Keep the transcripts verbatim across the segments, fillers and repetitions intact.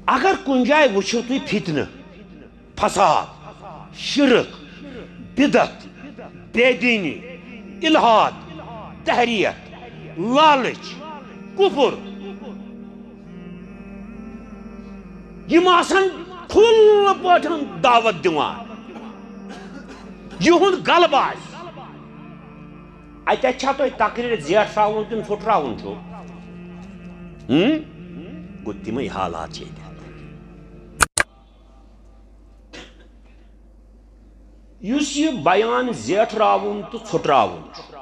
اگر کُنہِ جایہِ وٕچھِو تُہۍ فتنہٕ، فساد، شرک، بدعت، بے دینی، الحاد، تحریت، لالچ، کفر، یِم آسن کھُلہٕ پٲٹھۍ دعوت دِوان، یِہُنٛد غلبہٕ آسہِ، اتہِ چھا تۄہہِ تقریر زیٹھراوُن کِنہٕ ژھۄٹراوُن چھُ؟ ہم؟ گوٚو، تِمے حالات چھِ ییٚتہِ۔ یُس یہِ بیان زیٹھراوُن تہٕ ژھۄٹراوُن چھُ،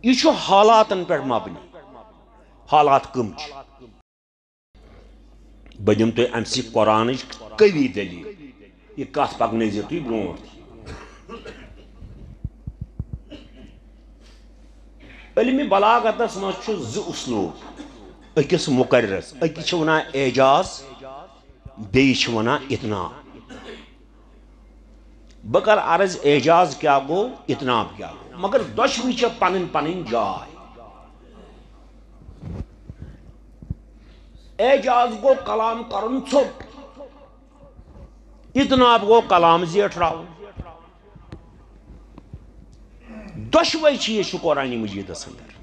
یہِ چھُ حالاتن پٮ۪ٹھ مبنی۔ حالات کٕم چھِ؟ بہٕ دِمہٕ تۄہہِ امہِ سۭتۍ قرآنٕچ قوی دٔلیٖل۔ یہِ کتھ پکنٲیزیو تُہۍ برونٛٹھ۔ علمِ بلاغتس منٛز چھُ زٕ اسلوب أکِس مقررس۔ أکِس چھِ ونان اعجاز، بیٚیِس چھِ ونان اطناب۔ بہٕ کرٕ عرض اعجاز کیٛاہ گوٚو، اطناب کیٛاہ گوٚو، مگر دۄشوٕے چھےٚ پنٕنۍ پنٕنۍ جاے۔ اعجاز گوٚو کلام کرُن ژھوٚٹ، اطناب گوٚو کلام زیٹھراوُن۔ دۄشوے چیٖز چھِ قرآن مجیدس اندر۔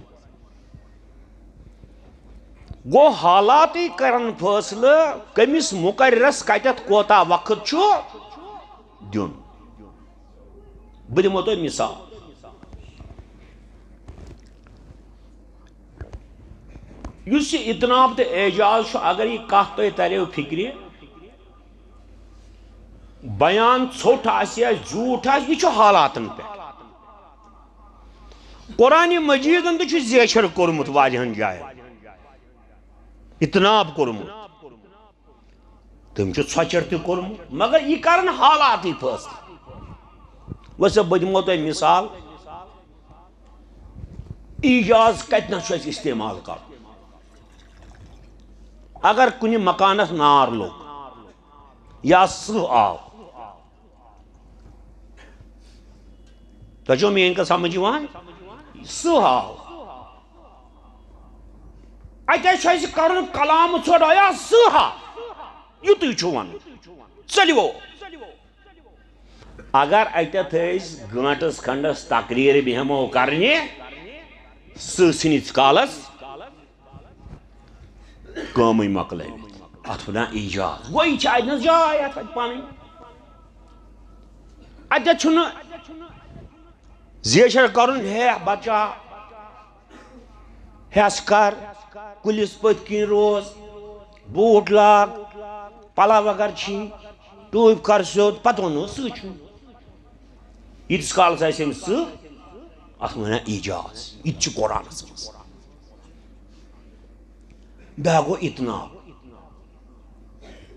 گوٚو حالاتٕے کرن فٲصلہٕ کٔمِس مقررس کتٮ۪تھ کوتاہ وقت چھُ دیُن۔ بہٕ دِمو تۄہہِ مثال۔ یُس یہِ اطناب تہٕ اعجاز چھُ، اگر یہِ کتھ تۄہہِ تریو فکرِ، بیان ژھوٚٹ آسہِ یا زیوٗٹھ آسہِ، یہِ چھُ حالاتن پٮ۪ٹھ۔ قرآن مجیدن تہِ چھُ زیچھر کوٚرمُت واریاہن جاین، اطناب کوٚرمُت۔ تٔمۍ چھُ ژھۄچر تہِ کوٚرمُت، مگر یہِ کرن حالاتٕے فٲصلہٕ۔ وۄنۍ سا بہٕ دِمو تۄہہِ مثال، ایجاز کتہِ نس چھُ اَسہِ استعمال کرُن۔ اگر کُنہِ مکانس نار لوٚگ یا سٕہہ آو، تۄہہِ چھو میٲنۍ کتھ سمجھ یِوان؟ سٕہہ آو۔ اَتہِ چھُ اَسہِ کرُن کلام ژھوٚٹ، یا سٕہہ آو۔ یُتُے چھُ وَنُن۔ ژٔلِو۔ اگر اَتٮ۪تھ أسۍ گٲنٛٹس کھنٛڈس تقریر بیٚہمو کرنہِ، سٕہہ ژھٕنِتھ کالس کٲمٕے مۄکلٲوِتھ۔ اتھ ونان ایجاز۔ وۄنۍ چھِ اتہِ نس جاے اتھ اتہِ پنٕنۍ۔ اتہِ چھُنہٕ زیچھر کرُن، ہے بچا، ہٮ۪س کر، کُلِس پٔتۍ کِنۍ روز، بوٗٹھ لاگ، پلو اگر چھی، ٹوپۍ کر سیوٚد، پتہٕ وَنو سٕہہ چھُ۔ ییٖتِس کالس آسہِ أمِس سٕہہ، اتھ ونان ایجاز۔ یہِ تہِ چھُ قرآنس منٛز۔ بیٛاکھ گوٚو اطناب۔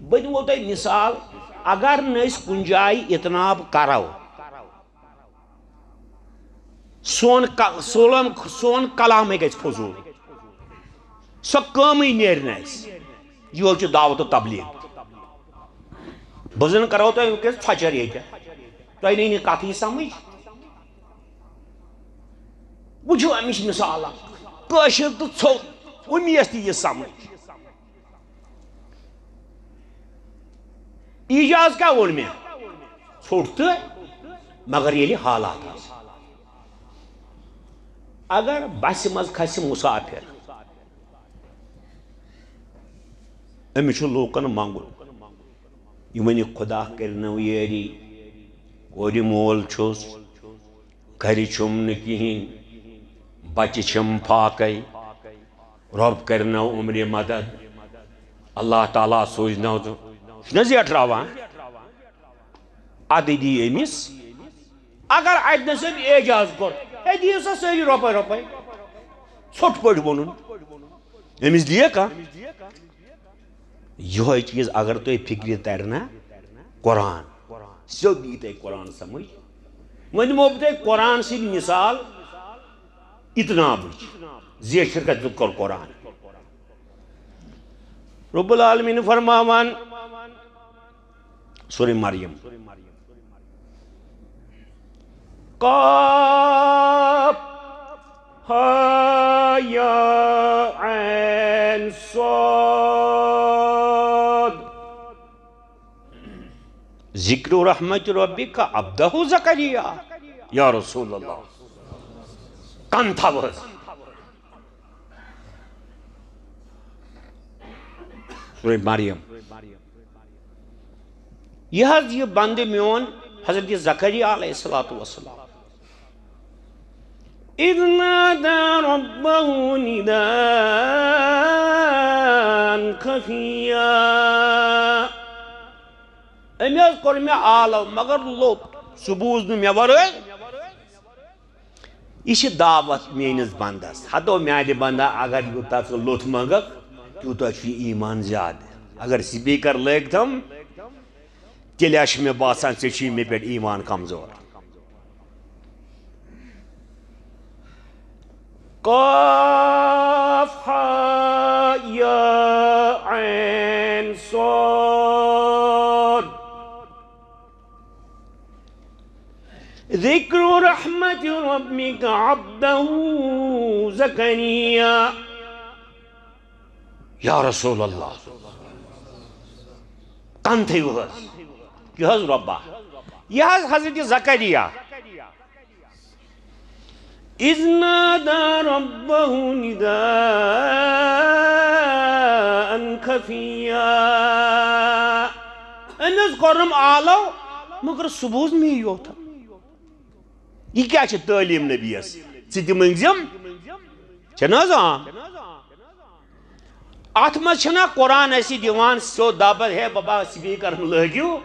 بہٕ دِمو تۄہہِ مثال، اگر نہٕ أسۍ کُنہِ جایہِ اطناب کرو، سون ک-، سون، سون کلامٕے گژھِ فضوٗل، سۄ کٲمٕے نیرِ نہٕ اَسہِ۔ یِہوٚے چھُ دعوت و تبلیغ۔ بہٕ زن کرو تۄہہِ وٕنکیٚس ژھۄچر ییٚتہِ، تۄہہِ نہٕ یی نہٕ کتھٕے سمجھ۔ وٕچھِو امِچ مثال اکھ، کٲشِر تہٕ ژھوٚٹ، اُمیس تہِ یہِ سمجھ۔ ایجاز کیٛاہ ووٚن مےٚ؟ ژھوٚٹ تہٕ، مگر ییٚلہِ حالات آسن۔ اگر بسہِ منٛز کھسہِ مسافر، أمِس چھُ لوٗکن منٛگُن، یہِ ونہِ، خدا کٔرِنو یٲری، کورِ مول چھُس، گرِ چھُم نہٕ کِہیٖنۍ، بچہِ چھِم فاقے، رۄب کٔرِنو عمرِ مدد، اللہ تعالیٰ سوٗزنو ژٕ۔ چھُنہ زیٹھراوان؟ ادٕ دی أمِس۔ اگر اتہِ نس أمۍ اعجاز کوٚر، ہے دِیِو سا سٲری رۄپے رۄپے۔ ژھوٚٹ پٲٹھۍ ووٚنُن۔ أمِس دِیہِ کانٛہہ؟ یِہوٚے چیٖز اگر تۄہہِ فِکرِ تَرِ نا، قرآن، سیوٚد یی تۄہہِ قرآن سمجھ۔ وۄنۍ دِمو بہٕ تۄہہِ قرآن سٕنٛدۍ مثال اطنابٕچ، زیچھر کَتہِ کوٚر قرآن۔ رب العالمین فرماوان، سورہ مریم۔ قاف ہا یا عین صاد۔ ذکر رحمت ربک عبدہ زکریا، یا رسول اللہ، کن تھاو حظ۔ سورہ مریم۔ یہ حظ، یہ بندٕ میون حضرت زکریا علیہ الصلوۃ والسلام۔ اذ نادى ربه نداء خفيا۔ أمۍ حظ کوٚر مےٚ آلو، مگر لوٚت، سُہ بوٗز نہٕ مےٚ ورٲے۔ یہِ چھِ دعوت میٲنِس بندس۔ ہتو میانہِ بندا، اگر یوٗتاہ ژٕ لوٚت منٛگکھ، تیوٗتاہ چھُ یہِ ایمان زیادٕ۔ اگر سپیکر لٲگتھم، تیٚلہِ آسہِ مےٚ باسان، ژےٚ چھُے مےٚ پٮ۪ٹھ ایمان کمزور۔ قاف ہا یا عین صاد۔ ذکر رحمت ربک عبدہ زکریا۔ یا رسول اللہ، کن تھٲیِو حظ۔ یہِ حظ رۄبا، یہِ حظ حضرت زکریا۔ اذ نادى ربه نداء خفيا۔ أمۍ حظ کوٚرنم آلو، مگر سُہ بوٗز مے یوت۔ یہِ کیٛاہ چھِ تعلیٖم نبیَس؟ ژٕ تہِ مٔنٛگزٮ۪م، چھےٚ نہ حظ؟ آ۔ اتھ منٛز چھِنہ قرآن اَسہِ دِوان سیوٚد دَبَد، ہے بابا، سپیکرن لٲگِو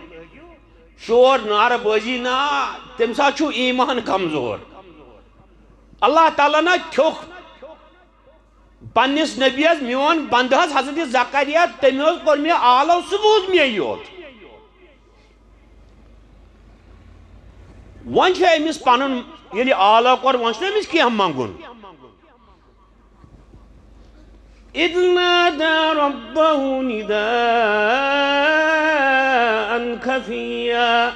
شور، نعرٕ بٲزی؟ نہ، تَمہِ ساتہٕ چھُ ایمان کمزور۔ اللہ تعالیٰ نہ کھیوٚکھ پننِس نبیَس، میون بندٕ حظ حضرت زکریا، تٔمۍ حظ کوٚر مےٚ آلو، سُہ بوٗز مے یوت۔ وۄنۍ چھُ أمِس پنُن، ییٚلہِ آلو کوٚر، وۄنۍ چھُنہٕ أمِس کینٛہہ منٛگُن۔ اذ نادى ربه نداء خفيا۔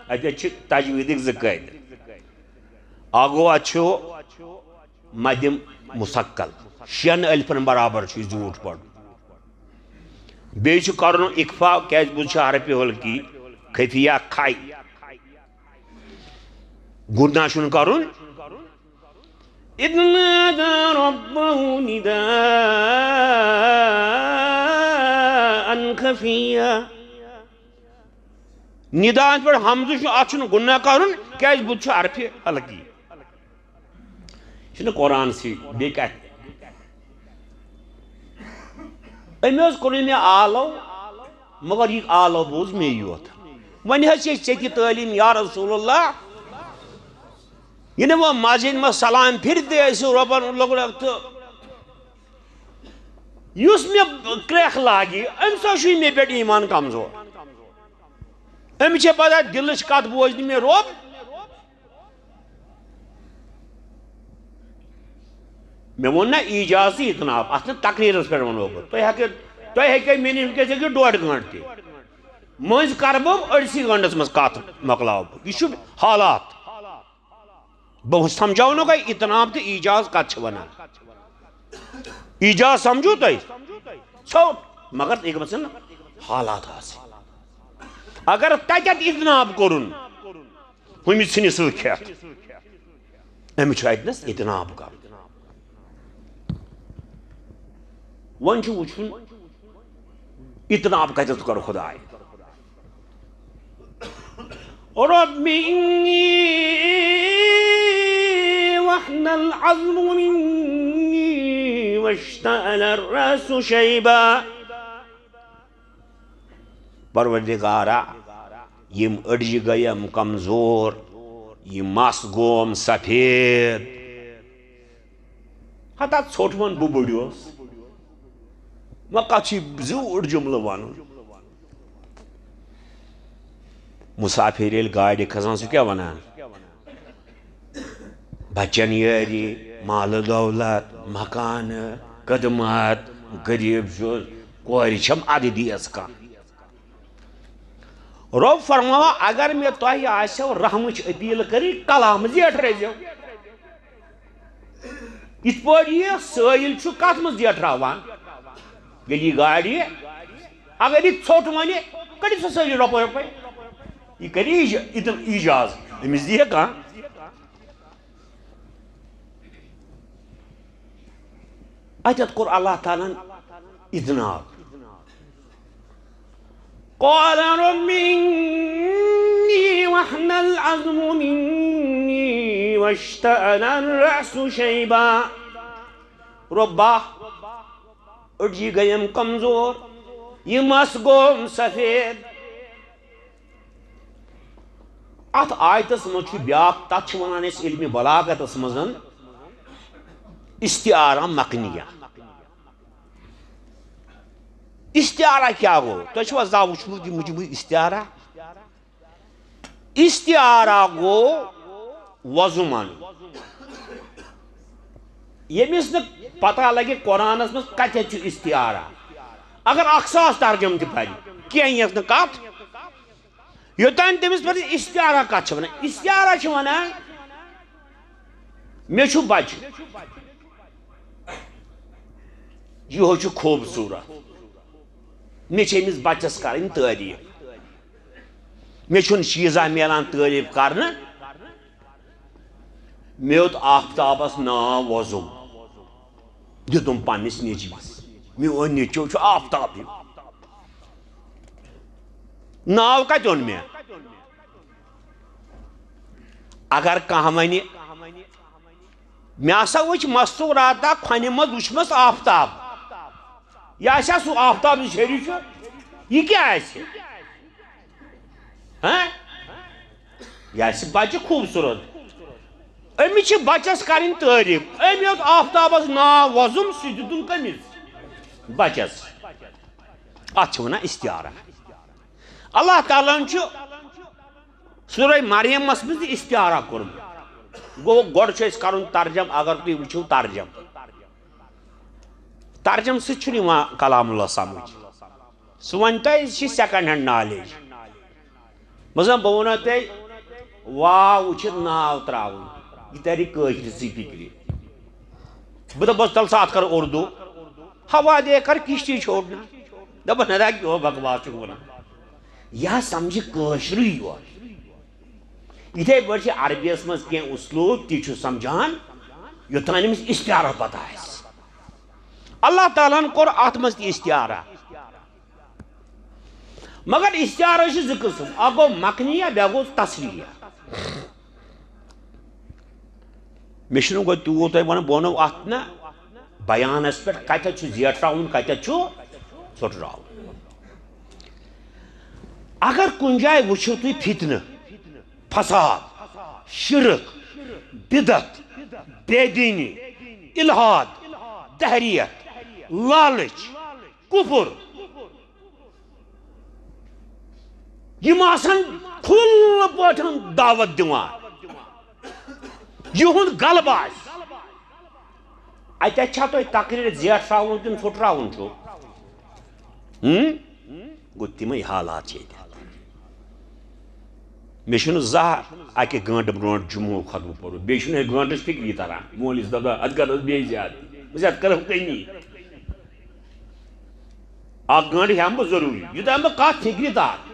اتہِ چھِ تجویٖدٕکۍ زٕ قٲعدٕ۔ اکھ گوٚو، اتھ چھُ مدِ مثقل، شٮ۪ن الفن برابر چھُ یہِ زیوٗٹھ پرُن۔ بیٚیہِ چھُ کرُن اخفا، کیازِ بُتھ چھُ حرفِ حلقی، خفیہ کھے۔ غنہ چھُنہٕ کرُن۔ اذ نادى ربه نداء خفيا۔ نداء پٮ۪ٹھ ہمزٕ چھُ، اتھ چھُنہٕ غنہ کرُن، کیازِ بُتھ چھُ حرفِ حلقی۔ چھُنہٕ قرآن سۭتۍ بیٚیہِ کتھِ۔ أمۍ حظ کوٚر مےٚ آلو، مگر یہِ آلو بوٗز مے یوت۔ وۄنۍ حظ چھِ أسۍ ژےٚ تہِ تعلیٖم، یا رسول اللہ۔ یہِ نہٕ وۄنۍ مسجدِ منٛز سلام پھِرِ تہِ ٲسِو رۄبن لوٚگمُت تہٕ یُس مےٚ کرٛٮ۪کھ لاگہِ، أمۍ سۭتۍ چھُے مےٚ پٮ۪ٹھ ایمان کمزور۔ أمِس چھےٚ پتہ دِلٕچ کتھ بوزِ نہٕ مےٚ رۄب۔ مےٚ ووٚن نہ ایجاز تہٕ اطناب، اتھ نہٕ تقریرس پٮ۪ٹھ ونو بہٕ۔ تُہۍ ہیٚکِو، تُہۍ ہیٚکِو مےٚ نِش وٕنکیٚس ہیٚکِو ڈۄڈ گٲنٛٹہٕ تہِ۔ مٔنٛزۍ کرٕ بہٕ أڑسٕے گٲنٛٹس منٛز کتھ مۄکلاو بہٕ۔ یہِ چھُ حالات۔ بہٕ سمجھاونو تۄہہِ اطناب تہٕ ایجاز کتھ چھِ ونان۔ ایجاز سمجھو تۄہہِ؟ ژھوٚٹ۔ مگر یہِ گژھن حالات آسٕنۍ۔ اگر تتٮ۪تھ اطناب کوٚرُن، ہُمہِ ژھٕنہِ سۭتۍ کھٮ۪تھ، أمِس چھُ اتنس اطناب کرُن۔ وۄنۍ چھُ وٕچھُن، اطناب کتٮ۪تھ کوٚر خدایہِ۔ رب إني وهن العظم مني واشتعل الرأس شيبا۔ پروردگارا، یِم أڈجہِ گٔیم کمزور، یہِ مس گوم سفید۔ ہتا ژھوٚٹ وَن بہٕ بٔڑیوس۔ وۄنۍ کَتھ چھُے زیوٗٹھ جُملہٕ وَنُن؟ مُسافِر ییٚلہِ گاڑِ کھسان، سُہ کیٛاہ وَنان؟ بَچَن یٲری، مال و دولت، مکانہٕ، خدمت، غریٖب چھُس، کورِ چھَم اَدٕ دیٖژ کانٛہہ۔ رۄب فرماوان، اگر مےٚ تۄہہِ آسیو رحمٕچ اپیل کٔرٕنۍ، کلام زیٹھ رٔزیو۔ یِتھ پٲٹھۍ یہِ سٲیِل چھُ کتھ منٛز زیٹھراوان؟ ییٚلہِ یہِ گاڑِ، اگر یہِ ژھوٚٹ وَنہِ، کٔڑِو سا سٲری رۄپے رۄپے۔ یہِ کَرِ ایٖج-، اِدن ایٖجاز، أمِس دِیہِ کانٛہہ۔ اَتٮ۪تھ کوٚر اللہ تعالیٰ ہن اِدناب۔ قال رب إني وهن العظم مني واشتعل الرأس شيبا۔ رۄبا، أڈجہِ گٔیم کمزور، یہِ مَس گوٚوم سفید۔ اَتھ آیتس منٛز چھُ بیٛاکھ، تَتھ چھِ وَنان أسۍ علمِ بلاغتس منٛز استعارہ مکنیہ۔ استعارہ کیٛاہ گوٚو؟ تۄہہِ چھُوا زانٛہہ وُچھمُت یہِ مُجموعی استعارہ؟ استعارہ گوٚو وۄزُم اَنُن۔ ییٚمِس نہٕ پتہ لگہِ قرآنس منٛز کتٮ۪تھ چھُ استعارہ، اگر اکھ ساس ترجمہٕ تہِ پرِ، کینٛہہ یِیَس نہٕ کتھ، یوٚتام تٔمِس پتہٕ استعارہ کتھ چھِ ونان۔ استعارہ چھِ ونان، مےٚ چھُ بچہِ، یِہوے چھُ خوٗبصوٗرت، مےٚ چھِ أمِس بچس کرٕنۍ تعریٖف، مےٚ چھُنہٕ چیٖزا میلان تعریٖف کرنہٕ۔ مےٚ ہیوٚت آفتابس ناو وۄزُم، دیُتُم پننِس نیٚچوِس۔ میون نیٚچو چھُ آفتاب ہیوٗ۔ ناو کتہِ اوٚن مےٚ؟ اگر کانٛہہ ونہِ، مےٚ ہسا وٕچھ مستوراتہ کھۄنہِ منٛز وٕچھمس آفتاب، یہِ آسہِ ہا سُہ آفتاب یُس ہیٚرِ چھُ، یہِ کیٛاہ آسہِ؟ ہاں؟ یہِ آسہِ بچہِ خوٗبصوٗرت۔ أمِس چھِ بچس کرٕنۍ تعریٖف۔ أمۍ ہیوٚت آفتابس ناو وۄزُم، سُہ دیُتُن کٔمِس؟ بچس۔ اتھ چھِ ونان استعارہ۔ اللہ تعالیٰ ہن چھُ سورہ مریمس منٛز تہِ استعارہ کوٚرمُت۔ گوٚو، گۄڈٕ چھُ اَسہِ کرُن ترجم، اگر تُہۍ وٕچھِو ترجم۔ ترجم سۭتۍ چھُنہٕ یِوان کلام اللہ سمجھ۔ سُہ وَنہِ تۄہہِ، یہِ چھِ second hand knowledge۔ مثلاً بہٕ وَنو تۄہہِ، واو وٕچھِتھ ناو ترٛاوُن، یہِ تَرِ کٲشرِسٕے فِکرِ۔ بہٕ دَپہٕ، بس تَلہٕ سا اَتھ کَر اُردو، ہوا دے کر کشتی چھوڑنا۔ دَپَن، نہ، نہ، کیٛاہ بکواس چھُکھ وَنان؟ یہِ حظ سمجھِ کٲشرُے یوت۔ یِتھَے پٲٹھۍ چھِ عربیَس منٛز کینٛہہ اُسلوٗب، تہِ چھُ سمجھان، یوٚتام أمِس استعارہ پتہ آسہِ۔ اللہ تعالیٰ ہن کوٚر اَتھ منٛز تہِ استعارہ۔ مگر استعارہ چھِ زٕ قٕسم، اکھ گوٚو مکنیہ، بیٛاکھ گوٚو تصریح۔ مےٚ چھُنہٕ گۄڈٕ تیوٗت تۄہہِ وَنان، بہٕ وَنو اَتھ نہ بیانَس پٮ۪ٹھ کَتٮ۪تھ چھُ زیٹھراوُن، کَتٮ۪تھ چھُ ژھوٚٹراوُن۔ اگر کُنہِ جایہِ وٕچھِو تُہۍ فتنہٕ، فساد، شرک، بدعت، بے دینی، الحاد، دہریت، لالچ، کفر، یِم آسن کھُلہٕ پٲٹھۍ دعوت دِوان، یِہُنٛد غلبہٕ آسہِ۔ اَتٮ۪تھ چھا تۄہہِ تقریر زیٹھراوُن کِنہٕ ژھوٚٹراوُن چھُ؟ ہُم؟ گوٚو، تِمے حالات چھِ ییٚتہِ۔ مےٚ چھُنہٕ زانٛہہ اَکہِ گٲنٛٹہٕ برونٛٹھ جمعہ خطبہٕ پوٚرمُت، بیٚیہِ چھُنہٕ اَسہِ گٲنٛٹَس فِکری تَران۔ مولوی چھُ دَپان، اَتھ کَرو بیٚیہِ زیادٕ، بہٕ چھُس اَتھ کَران کٔمی۔ اَکھ گٲنٛٹہٕ ہٮ۪مہٕ بہٕ ضروٗری، یوٚتام بہٕ کَتھ فِکرِ تَرٕ۔